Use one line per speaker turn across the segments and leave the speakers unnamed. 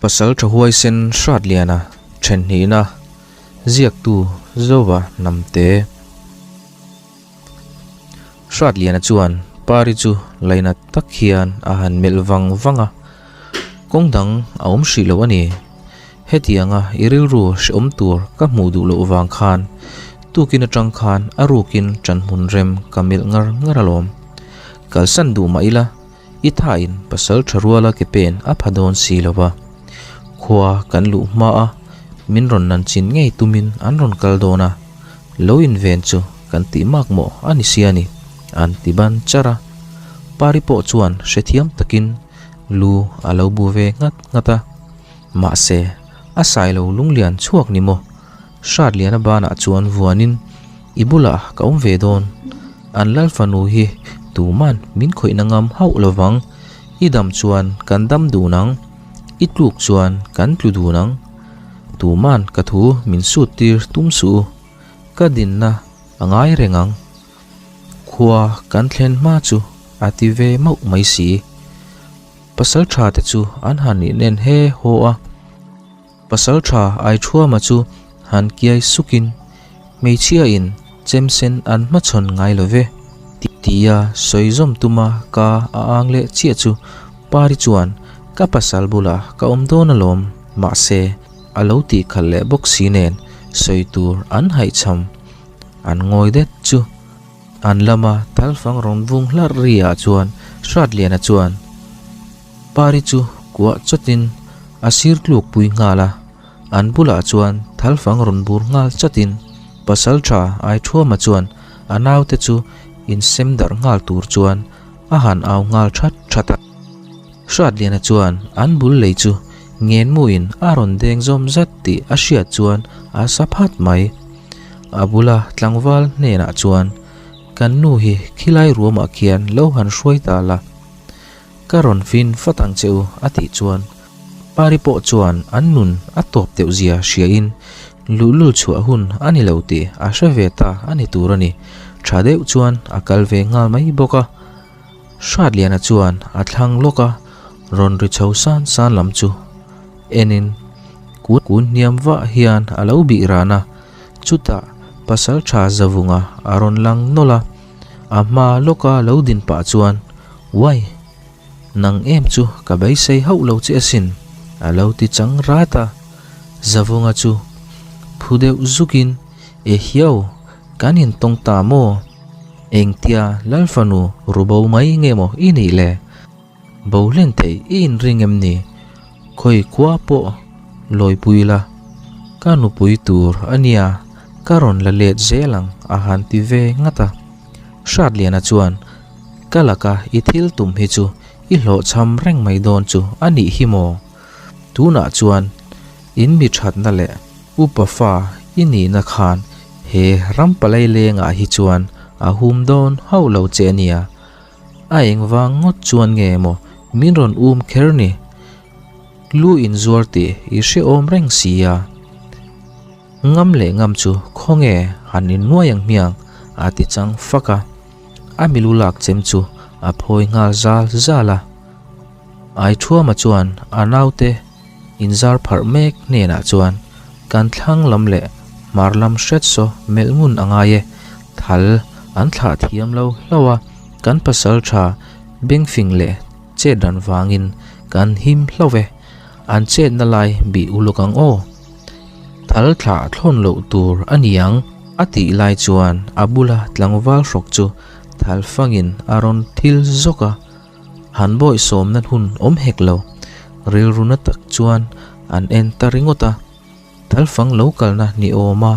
Pasalṭha huaisen Hratliana ṭhenhnihna ziaktu Zova Hnamte. Hratliana chuan Pari chu lainat tak hian a han melh vang vang a, Kawng dang a awm hrih lo a ni. Hetianga i rilru hrehawm tur ka hmuh duh loh vang khan tukin atang khan a rukin ṭanhmun rem ka melh ngar ngar alawm. Kalsan duh mah ila I thain pasal tha ruala ke pen a pha dawn si lo va, khua kan luh hma a min rawn nan chin ngei tumin an rawn kal dawn a, lo inven chu kan tih mak maw a ni sia ni, an ti ban char a. Pari pawh chuan hrethiam takin lu a lo bu ve nghat nghat a, mahse a sailo lunglian chhuak ni maw? Hratliana banah chuan vuanin I bulah ka awm ve dawn. An lal fanu hi tuman min khawihna ngam hauh lovang. I dam chuan kan dam dun ang, i tluk chuan kan tlu dun ang. Tuman ka thu min sut tir tum suh u, ka dinna a ngai reng ang. Khua kan thlen hma chu a ti ve mauh mai si. Pasal tha te chu an han inen he haw a. Pasal tha Aithuama chu han kiai sukin, Hmeichhiain chemsen an hmachhawn ngai lo ve, tia sawi zawm tuma ka a ang leh chiah chu Pari chuan ka pasal bulah ka awm dawn alawm, mahse a lo tih khalh leh bawk si nen sawi tur an haihchham an ngawi det chu. An lama thalfang rawn vung hlarh ri ah chuan Hratliana chuan Pari chu kuah chawtin a sir tluk pui nghal a, an bulah chuan thalfang rawn bur nghal chatin Pasaltha Aithuama chuan a naute chu insem darh nghal tur chuan a han au nghal that that a. Hratliana chuan an bul lei chu ngenmuin a rawn deng zawm zat tih a hriat chuan a sa phat mai. A bula tlangval hnenah chuan, Kan nu hi khilai ruamah khian lo han hruai ta la, Ka rawn fin fat ang che u a tih chuan Pari pawh chuan an nun a tawp deuh zia hriain luhlul chhuah hun a ni lo tih a hre ve ta a ni tur a ni. Tha deuh chuan a kal ve nghal mai bawk a. Hratliana chuan a thlang lawk a, rawn ri chho san san lam chu enin kun hniam vah hian a lo bih ran a. Chutah Pasaltha Zavunga a rawn lang nawlh a. A hma lawka lo din pah chuan, Uai! Nang em chu ka beisei hauh lo che asin, a lo ti chang rat a. Zavunga chu phu deuh zukin, E hiau, kan intawng ta maw? Engtia Lalfanu rubo mai nge maw i nih le? Bo hlen theih i inring em ni? Khawi khua pawh lawipui la, ka nupui tur a nia, ka rawn la let zel ang a han ti ve ngat a. Hratliana chuan, Ka laka i thil tum hi chu i hlawhchham reng mai dawn chu a nih hi maw? Tunah chuan in mi thatna leh upa fa i nihna khan he ram palai lengah hi chuan a hum dawn hauh lo che a nia. A engvang ngawt chuan nge maw min rawn um kher ni? Lu inzuar tih i hrehawm reng si a. Ngam leh ngam chu khawnge han innuai ang hmiang a ti chang fak a. A milu lak chem chu a phawi nghal zal zal a. Aithuama chuan a naute inzar pharh mek hnenah chuan kan thlang lam leh hmar lam hret saw melh ngun a ngai e, thal an thlah thiam lo hlauh a, kan pasal tha bengfing leh chet ran vangin kan him hlauh e, an chetna lai bih uluk ang aw. Thal thlah thlawn loh tur a ni ang a tih lai chuan a bula tlangval hrawk chu thal fangin a rawn thil zawk a. Han bawih sawmna hun awm hek lo, rilru na tak chuan an en ta ringawt a. Thalfang lo kalna ni awma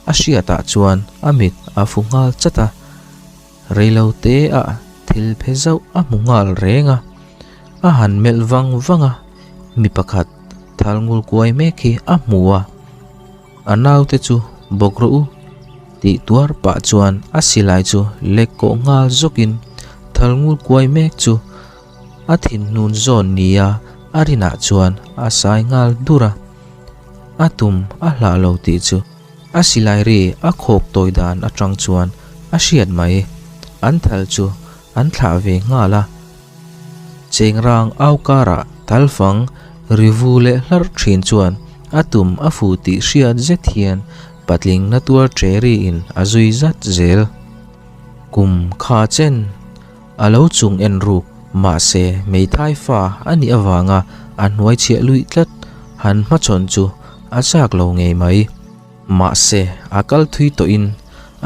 a hriatah chuan a mit a fu nghal chat a, reilo te ah thil phe zauh a hmu nghal reng a. A han melh vang vang a, mi pakhat thal ngul kuai mek hi a hmu a. A naute chu bawk rawh u tih tuar pah chuan a silai chu lek kawh nghal zawkin thalngul kuai mek chu a thinhnun zawn nia a rinah chuan a sai nghal dur a. A tum a hlah lo tih chu a silai ri a khawk tawi dan atang chuan a hriat mai. An thal chu an thlah ve nghal a. Chengrang au karah talfang Ri vu leh hlarh thin chuan a tum a fu tih hriat zet hian patling na tuar che riin a zui zat zel. Kum kha chen a lo chung en ruk mahse hmeithai fa a nih avanga a hnuai chhiah luih tlat han hmachhawn chu a chak lo ngei mai. Mahse a kal thui tawhin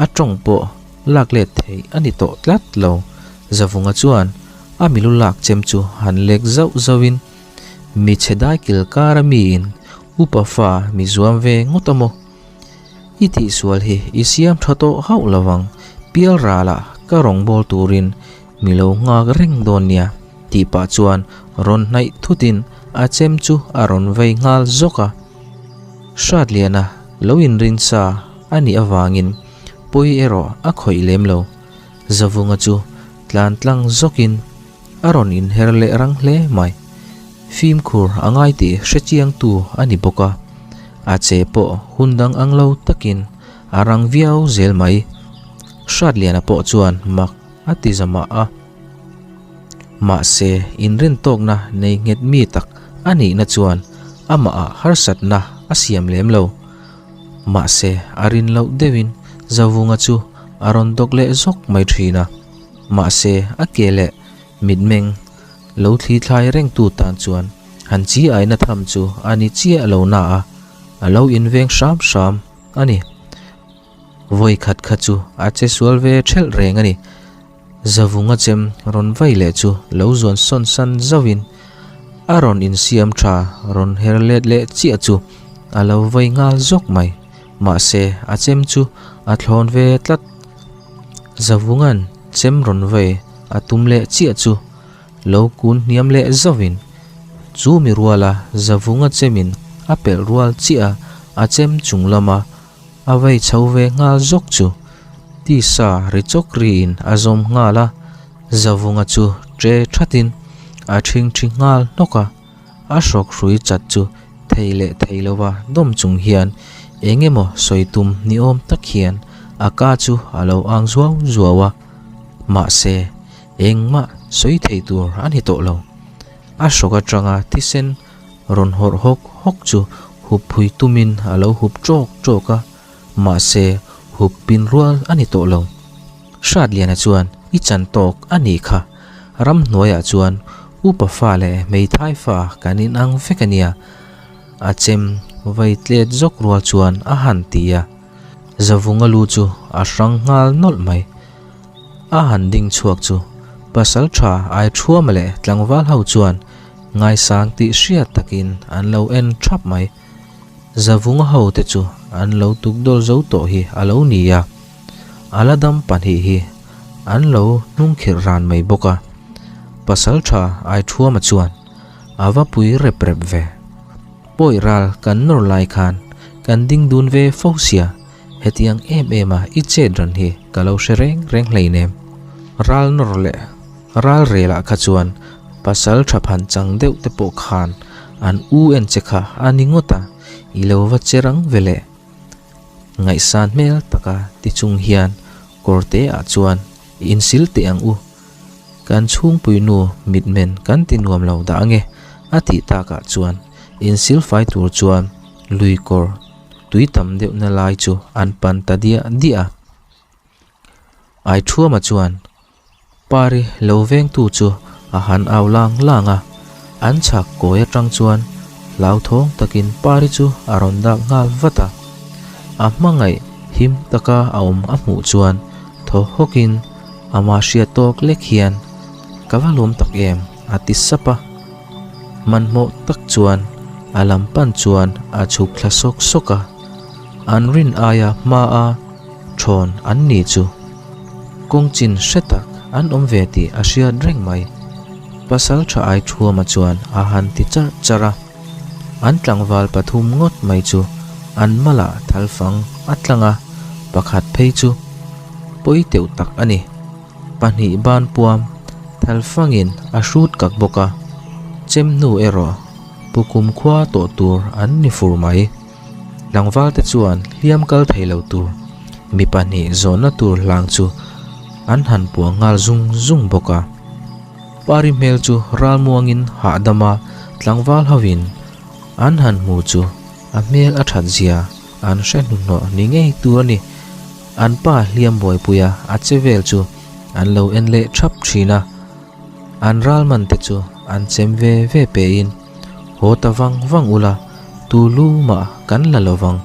a tawng pawh lak let theih a ni tawh tlat lo. Zavunga chuan a milu lak chem chu han lek zauh zauhin Mi chhe dai kil kara miin upa fa mi zuam ve ngawt a maw? I tihsual hi i siam tha tawh hauh lo vang, pial ralah ka rawngbâwl turin mi lo nghak reng dawn nia tih pah chuan rawn hnaih thutin a chem chu a rawn vei nghal zawk a. Hratliana lo inrin sa a nih avangin pawi erawh a khawih lem lo. Zavunga chu tlan tlang zawkin A rawn inher leh rang hle mai. Fimkhur a ngai tih hre chiangtu a ni bawk a, a che pawh hun dang ang lo takin a rang viau zel mai. Hratliana pawh chuan mak a ti za mah a. Mahse, inrintawkna nei nghet mi tak a nihna chuan amahah harsatna a siam lem lo. Mahse, a rin loh deuhin Zavunga chu a rawn dawk leh zawk mai thin a. Mahse, a ke leh mitmeng lo thli thlai rengtu tan chuan han chi aina tham chu a ni chiah lo na a, a lo inveng hram hram a ni. Vawi khat kha chu a che sual ve thelh reng a ni. Zavunga chem rawn vai leh chu lo zuan sawn san zauhin a rawn insiam tha rawn her let leh chiah chu a lo vai nghal zawk mai. Mahse, a chem chu a thlawn ve tlat. Zavunga'n chem rawn vei a tum leh chiah chu lo kun hniam leh zauhin chu mi ruala Zavunga chemin a pelh rual chiah a chem chung lama a vei chho ve nghal zawk chu tisa ri chawk riin a zawm nghal a, Zavunga chu ṭe ṭhatin a ṭhingṭhi nghal hnawk a. A hrawk hrui chat chu thei leh thei lova dawm chung hian eng emaw sawi tum ni awm tak hian a ka chu a lo ang zuau zuau a, mahse engmah sawi thei tur a ni tawh lo. A hrawk atanga thisen rawn hawrh hawk hawk chu hup phui tumin a lo hup ṭawk ṭawk a, mahse hup pin rual a ni tawh lo. Hratliana chuan i chan tawk a nih kha, ramhnuaiah chuan upa fa leh hmeithai fa kan inang vek a nia, a chem vai tlet zawk rual chuan a han ti a, Zavunga lu chu a hrang nghal nawlh mai. A han ding chhuak chu pasal tha Aithuama leh tlangval ho chuan ngaisang tih hriat takin an lo en thap mai. Zavunga ho te chu an lo tukdawl zo tawh hi a lo ni a. A la dam pahnih hi an lo hnungkhirh ran mai bawk a, Pasaltha Aithuama chuan a va pui rep rep ve. Pawi ral kan nawr lai khan kan ding dun ve fo sia, hetiang em em a i chet ran hi ka lo hre reng reng hleinem. Ral nawr leh ral relah kha chuan Pasaltha phan chang deuh te pawh khan an u en che kha a ni ngawt a, i lo va che rang ve leh. Ngaihsan hmel taka ti chung hian kawrte ah chuan insil teh ang u, kan chhungpui nu mitmen kan ti nuam lo dah ange a tih takah chuan insil fai tur chuan lui kawr tui tam deuhna lai chu an pan ta diah diah a. Aithuama chuan Pari lo vengtu chu a han au lang lang a, an chhak kawi atang chuan hlauthawng takin Pari chu a rawn dak nghal vat a. A hmangaih him taka a awm a hmuh chuan thaw hawkin amah hriat tawk lek hian, Ka va lawm tak em? a ti sap a. Hmanhmawh tak chuan a lam pan chuan a chhuk thla sawk sawk a, an rin aia hmaa thawn an ni chu kawng chin hre tak an awm ve tih a hriat reng mai. Pasal tha ai thuama chuan a han ti charh charh a, an tlangval pathum ngawt mai chu an malah thalfang a tlang a, pakhat phei chu pawi teuh tak a ni. Pahnih ban puam thalfangin a hrut kak bawk a, chem hnu erawh pu kumkhua tawh tur an ni fur mai. Tlangval te chuan hliam kal thei lo tur mi pahnih zawnna tur hlang chu an han puang nghal zung zung bawk a. Pari hmel chu ralmuangin hahdam a, tlangval hovin. An han hmu chu a hmel a that zia an hre hnuhnawh ni ngei tur a ni. An pa hliam buaipuia a che vel chu an lo en leh thap thin a. An ralman te chu an chem ve ve pein, Haw ta vang vang ula, tu lu mah kan la lo vang.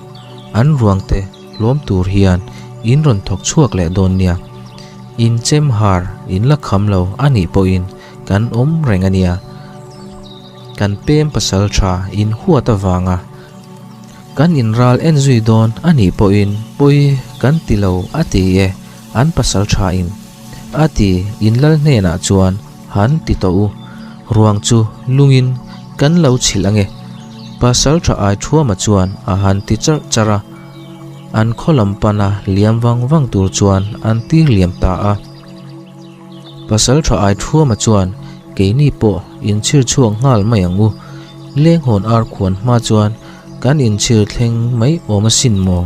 An ruang te hlawm tur hian in rawn thawk chhuak leh dawn nia. In chem har in la kham lo a nih pawhin kan awm reng a nia. Kan pem pasal tha in huat avanga kan inral en zui dawn a nih pawhin pawi kan ti lo a ti e an pasal tha in a ti in lal hnenah chuan han ti tawh u ruang chu lungin kan lo chhilh ange pasal tha ai thuama chuan a han ti charh charh a an khaw lam pana liam vang vang tur chuan an tir liam ta a. Pasal tha ai thuama chuan keini pawh inchhir chhuak nghal mai ang u. Lenghawn ar khuan hma chuan kan inchhir thleng mai awm asin maw?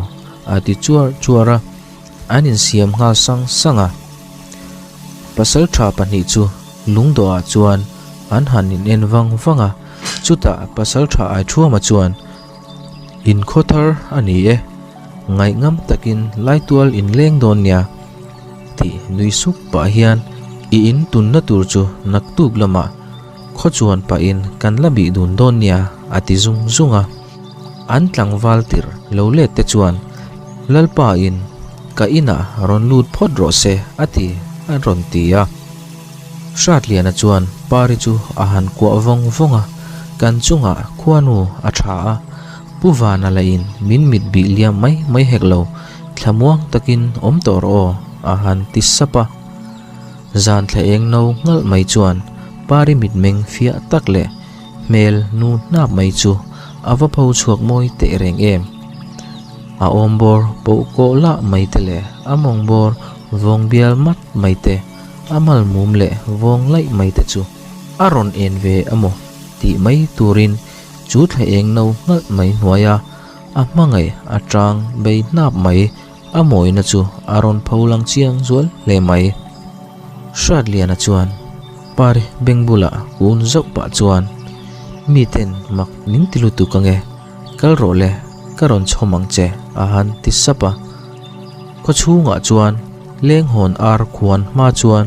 a ti chuar chuar a, an insiam nghal sang sang a. Pasal tha pahnih chu lungdawhah chuan an han in en vang vang a, chutah pasal tha ai thuama chuan Inkhaw thar a ni e, ngaihngam takin laitual inleng dawn nia tih nui sup pah hian i in tunna tur chu naktuk lamah khaw chuan pahin kan la bih dun dawn nia a ti zung zung a. An tlangval tirh lo let te chuan Lalpa in ka inah rawn lut phawt rawh se a ti a rawn ti a. Hratliana chuan Pari chu a han kuah vawng vawng a, kan chungah khuanu a tha a, Pu Vana lahin min mit bih liam mai mai hek lo, thlamuang takin awm tawh rawh aw a han ti sap a. Zan thla eng no nghalh mai chuan Pari mitmeng fiah tak leh hmel nu hnap mai chu a va pho chhuak mawi teh reng em. A awm bawr poh kawh lah mai te leh a mawng bawr vawng bial mat mai te, A mal mum leh vawng laih mai te chu a rawn en ve amaw tih mai turin chu thla eng no nghalh mai hnuaia a hmangaih a tang bei hnap mai a mawina chu a rawn pho lang chiang zual hle mai. Hratliana chuan Pari beng bulah kun zauh pah chuan miten mak min ti lutuk ange kal rawh le ka rawn chhawm ang che a han ti sap a. Khawchhungah chuan Lenghawn ar khuan hma chuan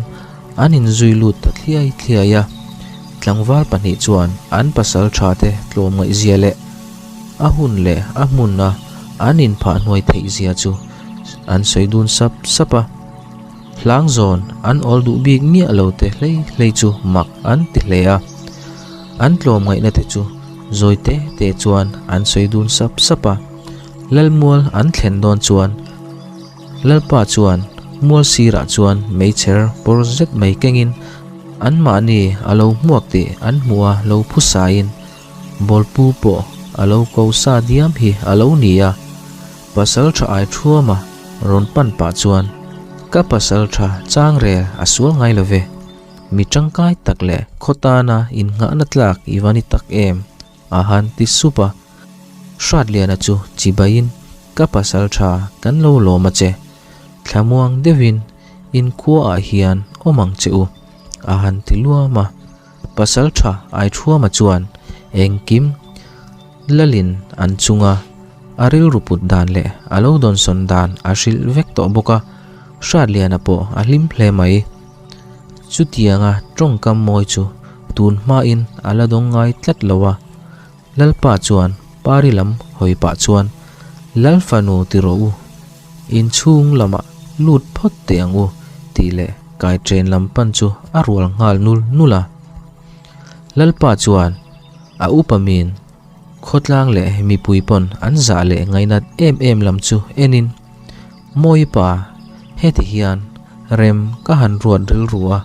an inzui lut ta thliai thliai a, tlangval pahnih chuan an pasal tha te tlawmngaihzia leh a hun leh a hmuna an inphah hnuai theih zia chu an sawi dun sap sap a. Hlang zawn an awl duh bik miah lo te hlei hlei chu mak an ti hle a, an tlawmngaihna te chu zawi te te chuan an sawi dun sap sap a. Lalmual an thlen dawn chuan Lalpa chuan mual sirah chuan meichher pawr zet mai kengin anmahni a lo hmuak tih an hmuh a lo phusain bawlpu pawh a lo ko sa diam hi a lo ni a. Pasal tha ai thuama rawn pan pah chuan ka pasal tha chang rel a sual ngai lo ve, mi tangkai tak leh khaw tana innghahna tlak i va ni tak em? A han ti sup a, Hratliana chu chibaiin ka pasal tha kan lo lawm a che, thlamuang deuhin in khuaah hian awm ang che u, a han ti luam a. Pasal tha Aithuama chuan engkim Lalin an chunga a rilru put dan leh a lo dawnsawn dan a hrilh vek tawh bawk a, Hratliana pawh a hlim hle mai. Chutianga tawngkam mawi chu tun hmain a la dawng ngai tlat lo a, Lalpa chuan Pari lam hawi pah chuan, Lal fanu ti rawh u, inchhung lamah lut phawt teh ang u tih leh kai train lam pan chu a rual nghal nul nul a. Lalpa chuan a upa min khawtlang leh mipui pawn an zah leh ngainat em em lam chu enin, Mawi pa, heti hian rem ka han ruat rilru a,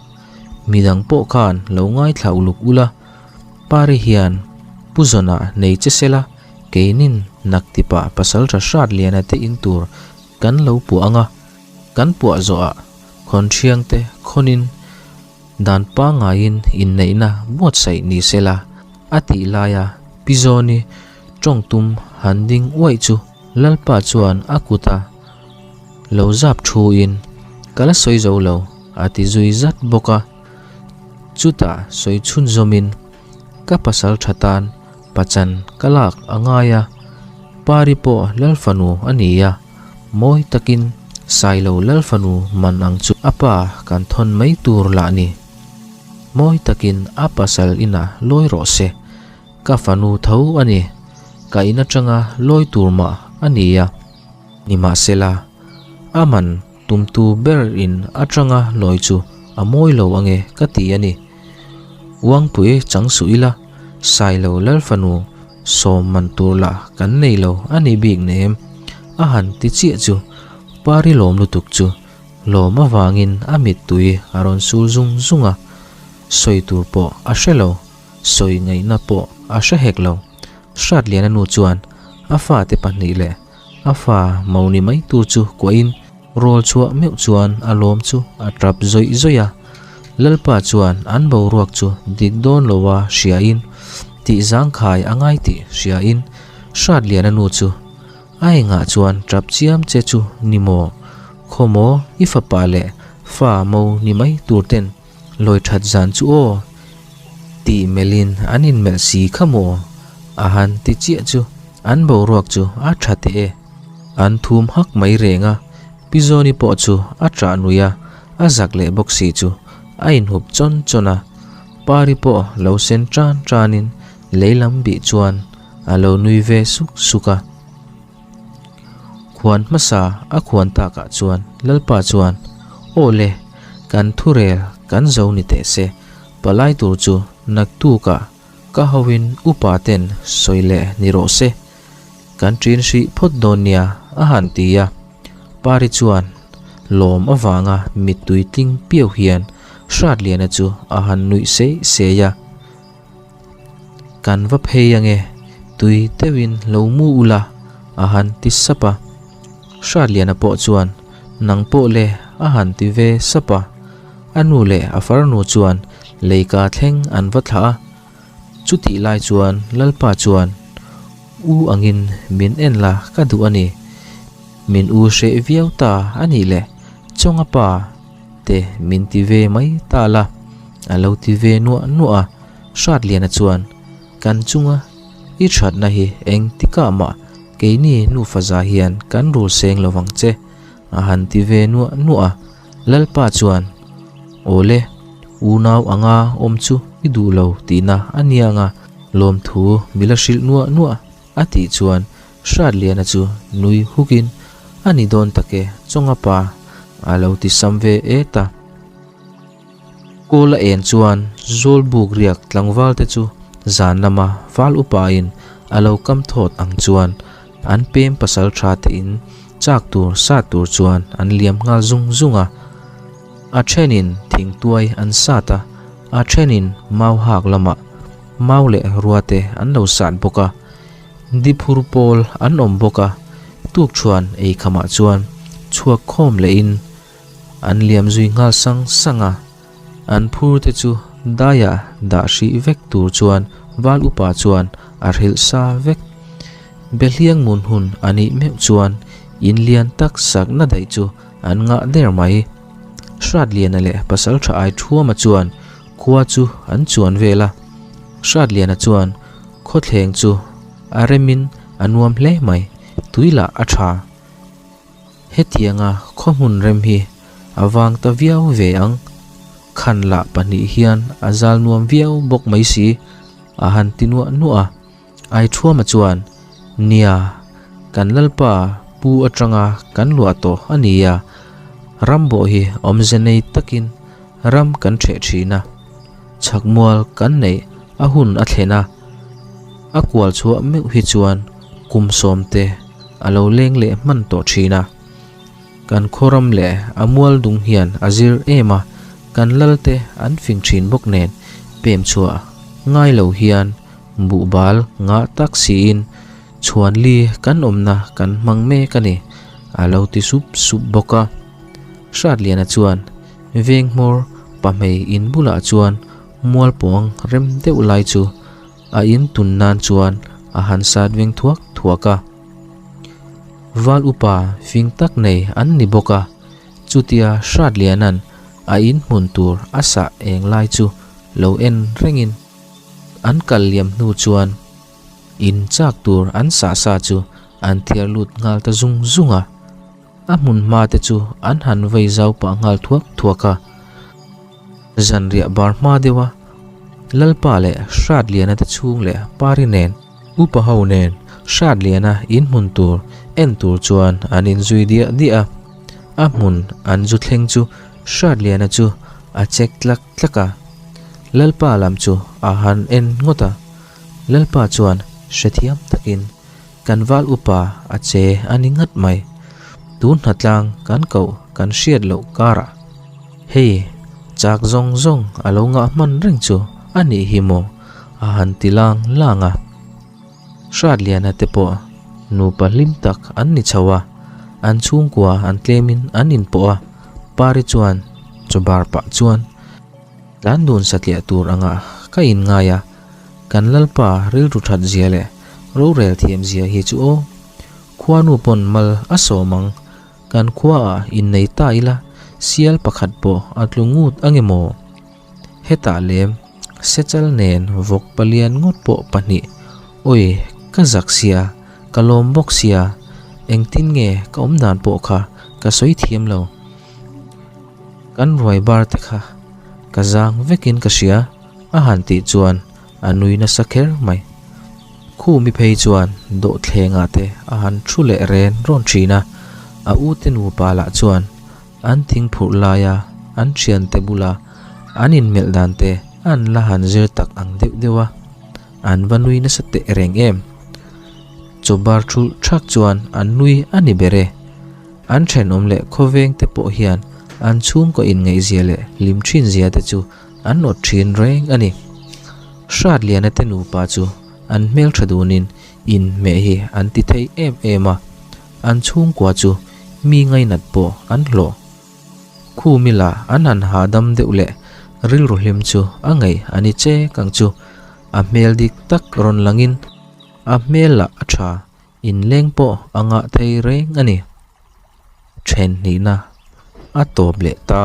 midang pawh khan lo ngaithla uluk ula, Pari hian Pu Zawnah nei che sela, keinin naktipa pasaltha hrat liana te in tur kan lo puah ang a, kan puah zawhah khawnṭhiang te khawnin dan pangaiin inneihna buatsaih ni sela a tih laia Pi Zawni tawngtum han ding uaih chu Lalpa chuan a kuta lo zap thuin ka la sawi zo lo a ti zui zat bawk a. Chutah sawi chhunzawmin ka pasal tha tan Pachan ka lak a ngai a, Pari pawh Lalfanu a ni a, mawi takin Sailo Lalfanu man ang chu a pa kan thawn mai tur lah ni. Mawi takin a pasal inah lawi rawh se, ka fanu tho a ni, ka in atanga lawi tur mah a ni a. Nimahsela, a man tumtu ber in atanga lawi chu a mawi lo ange ka ti a ni. Uangpui chang suh ila, Sailo Lalfanu sawm man tur lah kan nei lo a ni bik nem. A han ti chiah chu Pari lawm lutuk chu lawm avangin a mittui a rawn sul zung zung a, sawi tur pawh a hre lo, sawi ngaihna pawh a hre hek lo. Hratliana nu chuan a fate pahnih leh A fa mo ni mai tur chu kuahin rawl chhuah meuh chuan a lawm chu a tap zawih zawih a. Lalpa chuan an boruak chu dik dawn loa hriain tih zangkhai a ngai tih hriain Hratliana nu chu a engah chuan tap chiam che chu ni maw? Khaw maw i fapa leh fa mo ni mai tur ten Lawi that zan chu aw tih melhin an inmelh si kha maw? A han ti chiah chu an boruak chu a tha teh e. An thum hak mai reng a, Pi Zawni pawh chu a ṭah nui a, a zak leh bawk si chu a inhup chawn chawn a. Pari pawh lo sen ṭan ṭanin lei lam bih chuan a lo nui ve suk suk a. Khuan hmasa a khuan takah chuan Lalpa chuan, Aw le, kan thurel kan zo ni teh se, palai tur chu naktukah ka hoin upa ten sawi leh ni rawh se, kan ṭin hrih phawt dawn nia a han ti a. Pari chuan lawm avanga mittui tling piau hian Hratliana chu a han nuih seih seih a. Kan va phei ange, tui deuhin lo mu ula a han ti sap a. Hratliana pawh chuan nang pawh le a han ti ve sap a. A nu leh a farnu chuan leika thleng an va thlah a. Chutih lai chuan Lalpa chuan U angin min en la ka duh a ni. Min u hreh viau ta a nih le, Chawnga pa. Te min ti ve mai ta la, a lo ti ve nuah nuah a, Hratliana chuan, Kan chunga i thatna hi eng tikah mah keini nufa za hian kan rul seng lo vang che, a han ti ve nuah nuah a, Lalpa chuan, Awle, unau anga awm chu i duh lo tihna a nia nga, lawmthu mi la hrilh nuah nuah a tih chuan Hratliana chu nui hukin a ni dawn tak e, Chawnga pa a lo ti sam ve et a. Kawl a en chuan Zawlbuk riak tlangval te chu zan lama val upain a lo kam thawt ang chuan an pem pasal tha te in chak tur sat tur chuan an liam nghal zung zung a. A thenin thingtuai an sat a, a thenin mau hak lamah mau leh rua te an lo sat bawk a. Diphur pawl an awm bawk a, tukṭhuan ei khamah chuan chhuak khawm lehin an liam zui nghal sang sang a. An phur te chu daiah dah hrih vek tur chuan val upa chuan a hrilh sa vek. Behliang mun hun a nih meuh chuan in lian tak sakna daih chu an ngah der mai. Hratliana leh Pasalṭha Aithuama chuan khua chu an chuan vel a. Hratliana chuan Khawthleng chu a remin a nuam hle mai, tui lah a tha. Hetianga khaw hmun rem hi a vang ta viau ve ang. Khan lah pahnih hian a zal nuam viau bawk mai si, a han ti nuah nuah a. Aithuama chuan, Nia, kan Lalpa pu atanga kan luah tawh a ni a, ram bawh hi awmze nei takin ram kan ṭheh ṭhin a. Chhakmual kan neih a hun a thlen a, a kual chhuah meuh hi chuan kum sawmte a lo leng leh hman tawh thin a. Kan khawram leh a mual dung hian a zir em a, kan lalte an fing thin bawk nen pem chhuah ngai lo hian buhbal ngah tak siin chhuanli kan awmna kan hmang mek a ni, a lo ti sup sup bawk a. Hratliana chuan Venghmawr pahmei in bulah chuan mualpawng rem deuh lai chu a in tun nan chuan a han sat veng thuak thuak a. Val upa fing tak nei an ni bawk a, chutia Hratliana'n a in hmun tur a sah eng lai chu lo en rengin an kal liam hnu chuan. In chak tur an sah sa chu an thiar lut nghal ta zung zung a. A hmun hma te chu an han vei zau pah nghal thuak thuak a. Zanriah bar hma deuh a Lalpa leh Hratliana te chhung leh Pari nen Upa ho nen Hratliana in hmun tur en tur chuan an inzui diah diah a. A hmun an zu thleng chu Hratliana chu a chek tlak tlak a. Lalpa lam chu a han en ngawt a. Lalpa chuan hrethiam takin Kan val upa a che a ni ngat mai. Tun hnatlang kan koh kan hriat loh karah hei chak zawng zawng a lo ngah hman reng chu a nih hi maw a han ti lang lang a. Hratliana te pawh nupa hlim tak an ni chho a, an chhungkua an tlemin an inpawh a, Pari chuan chaw bar pah chuan tlan dun satliah tur angah ka inngai a. Kan Lalpa rilru that zia leh rorel thiam zia hi chu aw. Khuanu pawn mal a sawm ang. Kan khuaah innei ta ila sial pakhat pawh a tlu ngut ange maw? Hetah lem sechal nen vawk palian ngawt pawh pahnih awi ka zak sia, ka lawm bawk sia, engtin nge ka awm dan pawh kha ka sawi thiam lo. Kan ruai bar te kha ka zang vekin ka hria. A han tih chuan a nui nasa kher mai. Khumi phei chuan dawhthlengah te a han thu leh ren rawn thin a, a ute nupa lah chuan an thing phurh laia an thiante bula an inmelh dan te an la han zir tak ang deuh deuh a, an va nui nasa teh reng em. Chaw bar thulh thak chuan an nui a ni ber e. An thenawm leh khawveng te pawh hian an chhungkaw inngaihzia leh hlim thin zia te chu An awt thin reng a ni. Hratliana te nupa chu an hmeltha dunin inhmeh hi an ti thei em em a, an chhungkua chu mi ngainat pawh an hlawh. Khumi lah an han hahdam deuh leh rilru hlim chu a ngaih a ni chek ang chu, a hmel dik tak rawn langin a hmel lah a tha, inleng pawh a ngah thei reng a ni. Then hnihna a tawp leh ta.